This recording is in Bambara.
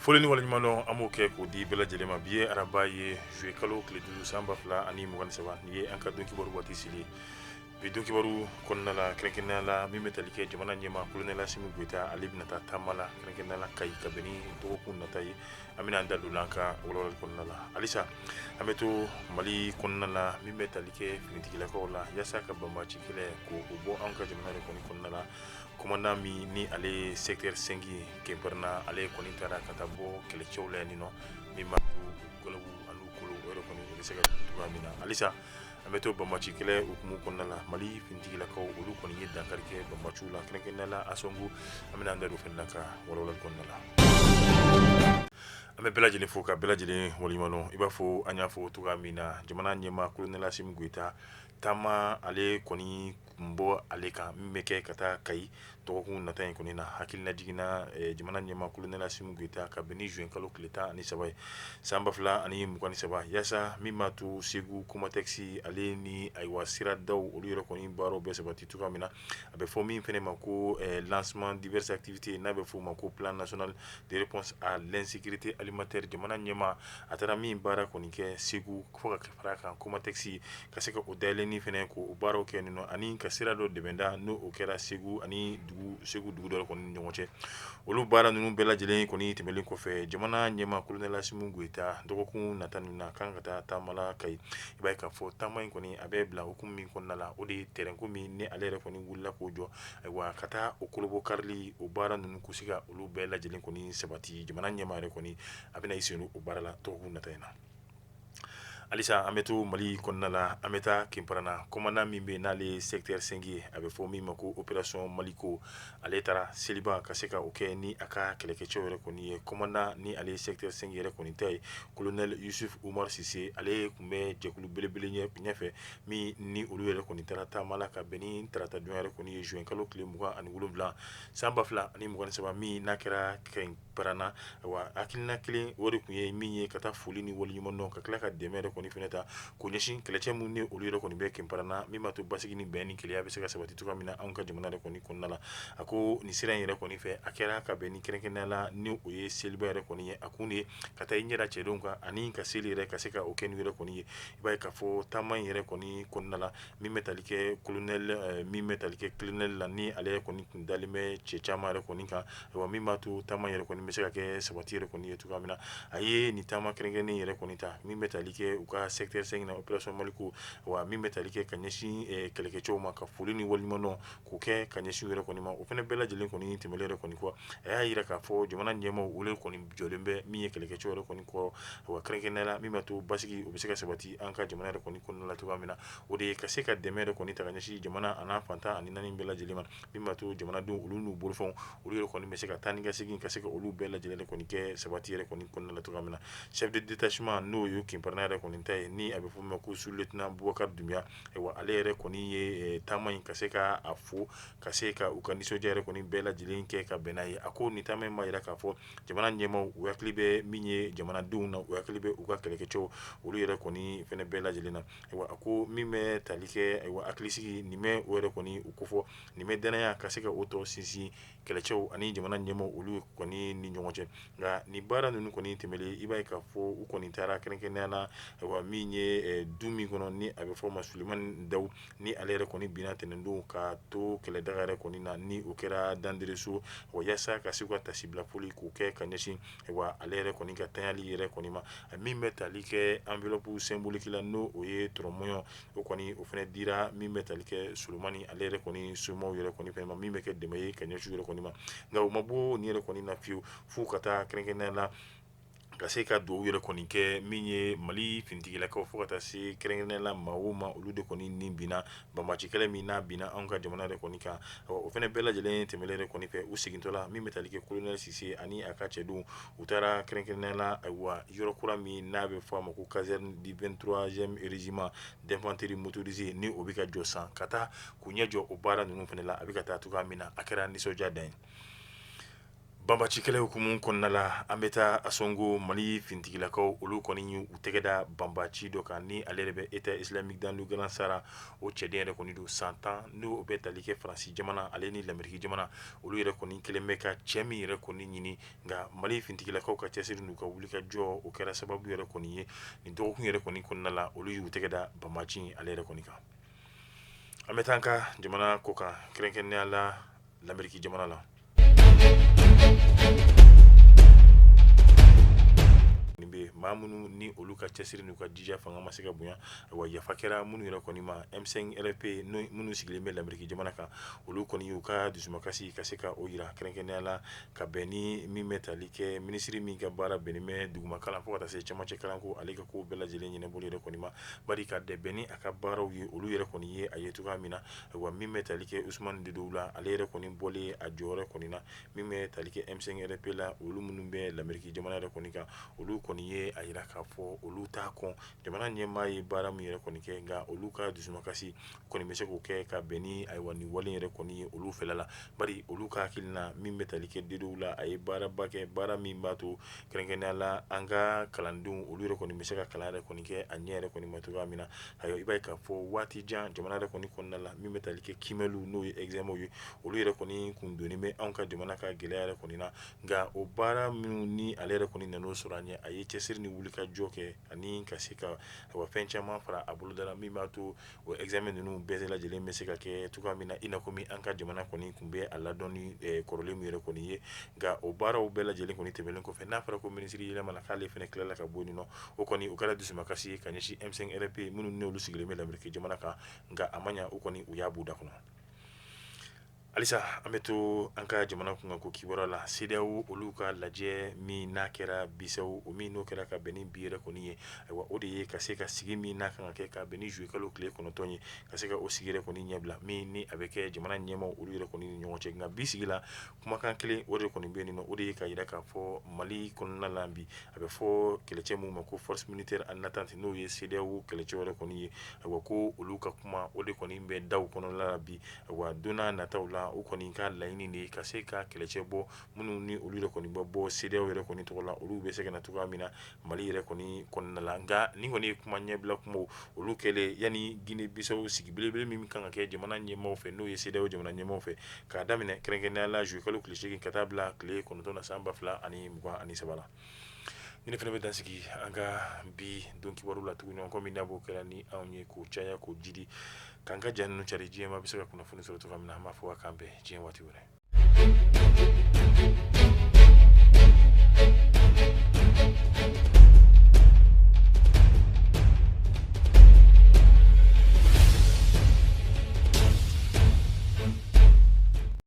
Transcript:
Foli ni waleɲumandɔn, an b'o kɛ k'o di bɛɛ lajɛlen ma. Bi ye araba ye, juillet kalo tile 5, san 2023. Nin ye an ka don kibaru waati seli. Bi don kibaru kɔnɔna la, kɛrɛnkɛrɛnnenya la, min bɛ tali kɛ jamana ɲɛmaa Colonel Assimi Goïta, ale bɛna taa taama la, kɛrɛnkɛrɛnnenya la Kayi, ka bɛn ni dɔgɔkun nata ye. An bɛna an da don an ka walawalali kɔnɔna la. Halisa an bɛ to Mali kɔnɔna la, min bɛ tali kɛ finitigilakaw la, yaasa ka banbaanci kɛlɛ ko o bɔ an ka jamana yɛrɛ kɔni kɔnɔna la. Commandant min ni ale ye secteur 5 ye Kinparana, ale kɔni taara ka taa bɔ kɛlɛcɛw la yen nɔ, min b'a to galabu ani kolo o yɛrɛ kɔni o bɛ se ka cogoya min na. Halisa an bɛ to banbaanci kɛlɛ hukumu kɔnɔna la. Mali finitigilakaw, olu kɔni ye dankari kɛ banbaanciw la, kɛrɛnkɛrɛnnenya la Ansongo. An bɛna an da don fana ka walawalali kɔnɔna la. An bɛ bɛɛ lajɛlen fo ka bɛɛ lajɛlen waleɲumandɔn. I b'a fɔ an y'a fɔ cogoya min na, jamana ɲɛmaa Colonel Assimi Goïta, taama ale kɔni kun bɔ ale kan min bɛ kɛ ka taa Kayi dɔgɔkun nata in kɔni na. Hakilina jiginna, jamana ɲɛmaa Colonel Assimi Goïta, ka bɛn ni juin kalo tile 13 ye, san 2023, yaasa min b'a to Segu Comatex ale ni ayiwa siradaw, olu yɛrɛ kɔni baaraw bɛ sabati cogoya min na. A bɛ fɔ min fana ma ko lancement diverses activités, n'a bɛ fɔ o ma ko plan national de réponse à l'insécurité alimentaire. Jamana ɲɛmaa, a taara min baara kɔni kɛ Segu, fo ka fara kan Comatex ka se ka o dayɛlɛnni fana ko o baaraw kɛ ninnu, ani ka sira dɔ dɛmɛda, n'o o kɛra Segu ani dugu Segu dugu dɔ kɔni ni ɲɔgɔn cɛ. Olu baara ninnu bɛɛ lajɛlen kɔni tɛmɛnen kɔfɛ, jamana ɲɛmaa Colonel Assimi Goïta, dɔgɔkun nata ninnu na, kan ka taa taama la Kayi. I b'a ye k'a fɔ taama in kɔni a bɛ bila hukumu min kɔnɔna la, o de ye terrain ko min ni ale yɛrɛ kɔni wulila k'o jɔ, ayiwa ka taa o kolobokarili, o baara ninnu k'u se ka olu bɛɛ lajɛlen kɔni sabati. Jamana ɲɛmaa yɛrɛ kɔni, a bɛna i sen o baara la dɔgɔkun nata in na. Halisa an bɛ to Mali kɔnɔna la, an bɛ taa Kinparana. Commandant min bɛ n'ale ye secteur 5 ye, a bɛ fɔ min ma ko opération Maliko, ale taara seliba ka se ka o kɛ ni a ka kɛlɛkɛcɛw yɛrɛ kɔni ye. Commandant ni ale ye secteur 5 yɛrɛ kɔni ta ye, colonel Yusuf Umar Sise, ale tun bɛ jɛkulu belebele ɲɛfɛ min ni olu yɛrɛ kɔni taara taama la ka bɛn ni tarata don yɛrɛ kɔni ye, juin kalo tile 27, san 2023, min n'a kɛra Kinparana. Wa hakilina kelen o de tun ye min ye, ka taa foli ni waleɲumandɔn, ka tila ka dɛmɛ yɛrɛ kɔni fana ta k'o ɲɛsin kɛlɛcɛ minnu ni olu yɛrɛ kɔni bɛ Kinparana, min b'a to basigi ni bɛn ni kelenya bɛ se ka sabati cogoya min na anw ka jamana yɛrɛ kɔni kɔnɔna la. A ko nin sira in yɛrɛ kɔni fɛ, a kɛra ka bɛn ni kɛrɛnkɛrɛnnenya la ni o ye seliba yɛrɛ kɔni ye. A kun de ye ka taa i ɲɛ da cɛdenw kan ani ka seli yɛrɛ ka se ka o kɛ n'u yɛrɛ kɔni ye. I b'a ye k'a fɔ taama in yɛrɛ kɔni kɔnɔna la, min bɛ tali kɛ colonel min bɛ tali kɛ colonel la, ni ale kɔni tun dalen bɛ cɛ caman yɛrɛ kɔni kan, ayiwa min b'a to taama yɛrɛ kɔni bɛ se ka kɛ sabati yɛrɛ kɔni ye cogoya min na. A ye nin taama kɛrɛnkɛrɛnnen yɛrɛ kɔni ta min bɛ tali kɛ u ka secteur 5 na, opération Maliko, wa min bɛ tali kɛ ka ɲɛsin kɛlɛkɛcɛw ma, ka foli ni waleɲumandɔn k'o kɛ ka ɲɛsin u yɛrɛ kɔni ma. O fana bɛɛ lajɛlen kɔni tɛmɛnen yɛrɛ kɔni kɔ, a y'a jira k'a fɔ jamana ɲɛmaaw, olu kɔni jɔlen bɛ min ye kɛlɛkɛcɛw yɛrɛ kɔni kɔrɔ, wa kɛrɛnkɛrɛnnenya la min b'a to basigi o bɛ se ka sabati an ka jamana yɛrɛ kɔni kɔnɔna la cogoya min na, o de ye ka se ka dɛmɛ yɛrɛ kɔni ta ka ɲɛsin jamana a n'a fan 14 bɛɛ lajɛlen ma, min b'a to jamanadenw olu n'u bolofɛnw, olu yɛrɛ kɔni bɛ se ka taa ni ka segin ka se ka olu bɛɛ lajɛlen kɔni kɛ sabati yɛrɛ kɔni kɔnɔna la cogoya min na. Chef de détachement, n'o ye Kinparana yɛrɛ kɔni ta ye, ni a bɛ fɔ min ma ko sous-lieutenant Bubakari Dunbiya, ayiwa ale yɛrɛ kɔni ye taama in ka se ka a fo, ka se ka u ka nisɔndiya yɛrɛ kɔni bɛɛ lajɛlen kɛ ka bɛn n'a ye. A ko nin taama in b'a jira k'a fɔ jamana ɲɛmaaw, u hakili bɛ min ye jamanadenw na, u hakili bɛ u ka kɛlɛkɛcɛw olu yɛrɛ kɔni fana bɛɛ lajɛlen na. Ayiwa a ko min bɛ tali kɛ, ayiwa hakilisigi nin bɛ o yɛrɛ kɔni u kofɔ, nin bɛ dannaya ka se ka o tɔ sinsin kɛlɛcɛw ani jamana ɲɛmaaw olu kɔni ni ɲɔgɔn cɛ. Nka nin baara ninnu kɔni tɛmɛnen, i b'a ye k'a fɔ u kɔni taara kɛrɛnkɛrɛnnenya la, ayiwa min ye du min kɔnɔ ni a bɛ fɔ o ma Sulemani Dawu, ni ale yɛrɛ kɔni binna tɛnɛndon ka to kɛlɛdaga yɛrɛ kɔni na, ni o kɛra Dandereso, wa yaasa ka se ka tasibila foli k'o kɛ ka ɲɛsin ayiwa ale yɛrɛ kɔni ka tanyali yɛrɛ kɔni ma. Min bɛ tali kɛ enveloppe symbolique la, n'o o ye tɔrɔmɔɲɔ, o kɔni o fana dira min bɛ tali kɛ Solomani ale yɛrɛ kɔni somaw yɛrɛ kɔni fana ma, min bɛ kɛ dɛmɛ ye ka ɲɛsin u yɛrɛ kɔni ma. Nka u ma bɔ nin yɛrɛ kɔni na fiyewu f'u ka taa kɛrɛnkɛrɛnnenya la ka se ka dugawu yɛrɛ kɔni kɛ min ye Mali finitigilakaw, fo ka taa se kɛrɛnkɛrɛnnenya la maa o maa olu de kɔni ni binna banbaanci kɛlɛ min n'a binna anw ka jamana yɛrɛ kɔni kan. O fana bɛɛ lajɛlen tɛmɛnen yɛrɛ kɔni fɛ, u segintɔ la, min bɛ tali kɛ colonel Sise ani a ka cɛdenw, u taara kɛrɛnkɛrɛnnenya la, ayiwa yɔrɔ kura min n'a bɛ fɔ a ma ko caserne du 23e régiment d'infanterie motorisée, ni o bɛ ka jɔ san, ka taa k'u ɲɛ jɔ o baara ninnu fana la, a bɛ ka taa cogoya min na. A kɛra nisɔndiya dan ye. Banbaci kɛlɛ hukumu kɔnɔna la, an bɛ taa Ansongo. Mali finitigilakaw, olu kɔni y'u tɛgɛ da banbaci dɔ kan ni ale yɛrɛ bɛ État islamique dans le Grand Sahara. O cɛden yɛrɛ kɔni don, san 10, n'o bɛ tali kɛ Faransi jamana ale ni Lameriki jamana. Olu yɛrɛ kɔni kelen bɛ ka cɛ min yɛrɛ kɔni ɲini, nka Mali finitigilakaw ka cɛsiri n'u ka wulikajɔ, o kɛra sababu yɛrɛ kɔni ye nin dɔgɔkun yɛrɛ kɔni kɔnɔna la, olu y'u tɛgɛ da banbaci ale yɛrɛ kɔni kan. An bɛ taa an ka jamana kɔkan, kɛrɛnkɛrɛnnenya la Lameriki jamana la. Nin bɛ maa minnu ni olu ka cɛsiri n'u ka jija fanga ma se ka bonya, wa yafa kɛra minnu yɛrɛ kɔni ma, M5 RFP minnu sigilen bɛ Lameriki jamana kan, olu kɔni y'u ka dusumakasi ka se ka o jira, kɛrɛnkɛrɛnnenya la ka bɛn ni min bɛ tali kɛ minisiri min ka baara bɛnnen bɛ duguma kalan fo ka taa se cɛmancɛ kalanko, ale ka ko bɛɛ lajɛlen ɲɛnabɔli yɛrɛ kɔni ma, bari ka bɛn ni a ka baaraw ye, olu yɛrɛ kɔni ye a ye cogoya min na. Wa min bɛ tali kɛ Usumani Dedew la, ale yɛrɛ kɔni bɔlen a jɔyɔrɔ kɔni na, min bɛ tali kɛ M5 RFP la, olu minnu bɛ Lameriki jamana yɛrɛ kɔni kan, olu kɔni ye a jira k'a fɔ olu t'a kɔn jamana ɲɛmaa ye baara min yɛrɛ kɔni kɛ, nka olu ka dusumakasi kɔni bɛ se k'o kɛ ka bɛn ni ayiwa nin wale yɛrɛ kɔni ye olu fɛla la, bari olu ka hakilina min bɛ tali kɛ Dedew la, a ye baaraba kɛ, baara min b'a to kɛrɛnkɛrɛnnenya la an ka kalandenw, olu yɛrɛ kɔni bɛ se ka kalan yɛrɛ kɔni kɛ a ɲɛ yɛrɛ kɔni ma cogoya min na. Ayiwa, i b'a ye k'a fɔ waati jan jamana yɛrɛ kɔni kɔnɔna la, min bɛ tali kɛ kiimɛliw, n'o ye examen ye, olu yɛrɛ kɔni kun donnen bɛ anw ka jamana ka gɛlɛya yɛrɛ kɔni na. Nka o baara minnu ni ale yɛrɛ kɔni nan'o sɔrɔ an ɲɛ, a ye cɛsiri ni wulikajɔ kɛ ani ka se ka fɛn caman fara a boloda la min b'a to o examen ninnu bɛɛ lajɛlen bɛ se ka kɛ cogoya min na, i n'a komi an ka jamana kɔni tun bɛ a ladɔn ni kɔrɔlen min yɛrɛ kɔni ye. Nka o baaraw bɛɛ lajɛlen kɔni tɛmɛnen kɔfɛ, n'a fɔra ko minisiri yɛlɛmana, k'ale fana tilala ka bɔ yen nɔ, o kɔni o kɛra dusumakasi ye ka ɲɛsin M5 RFP minnu n'olu sigilen bɛ Lameriki jamana kan. Nka a ma ɲa, u kɔni u y'a b'u da kɔnɔ. Halisa an bɛ to an ka jamana kunkanko kibaruya la. CEDEAO, olu ka lajɛ min n'a kɛra Bisawo, o min n'o kɛra ka bɛn ni bi yɛrɛ kɔni ye, ayiwa, o de ye ka se ka sigi min n'a kan ka kɛ ka bɛn ni juillet kalo tile 9 ye, ka se ka o sigi yɛrɛ kɔni ɲɛbila, min ni a bɛ kɛ jamana ɲɛmaaw olu yɛrɛ kɔni ni ɲɔgɔn cɛ. Nka bi sigi la, kumakan kelen o de kɔni bɛ yen nɔ, o de ye ka jira k'a fɔ Mali kɔnɔna la bi, a bɛ fɔ kɛlɛcɛ minnu ma ko force militaire en attente, n'o ye CEDEAO kɛlɛcɛ yɛrɛ kɔni ye, ayiwa, ko olu ka kuma o de kɔni bɛ daw kɔnɔna la bi. Wa don nataw la, u kɔni ka laɲini de ye ka se ka kɛlɛcɛ bɔ minnu ni olu yɛrɛ kɔni bɛ bɔ CEDEAO yɛrɛ kɔni tɔgɔ la, olu bɛ se ka na cogoya min na Mali yɛrɛ kɔni kɔnɔna la. Nka nin kɔni ye kuma ɲɛbila kumaw olu kɛlen yanni Guinée Bissau sigi belebele min kan ka kɛ jamana ɲɛmaaw fɛ, n'o ye CEDEAO jamana ɲɛmaaw fɛ, k'a daminɛ kɛrɛnkɛrɛnnenya la juillet kalo tile 8 ka taa bila tile 9 na san 2023 la. Ni fana bɛ dansigi an ka bi don kibaru la tuguni ɲɔgɔn min b'o kɛra ni anw ye k'o caya k'o jidi k'an ka ja ninnu cari, diɲɛ maa bɛ se ka kunnafoni sɔrɔ cogoya min na. An b'a fɔ k'an bɛn diɲɛ waati wɛrɛ.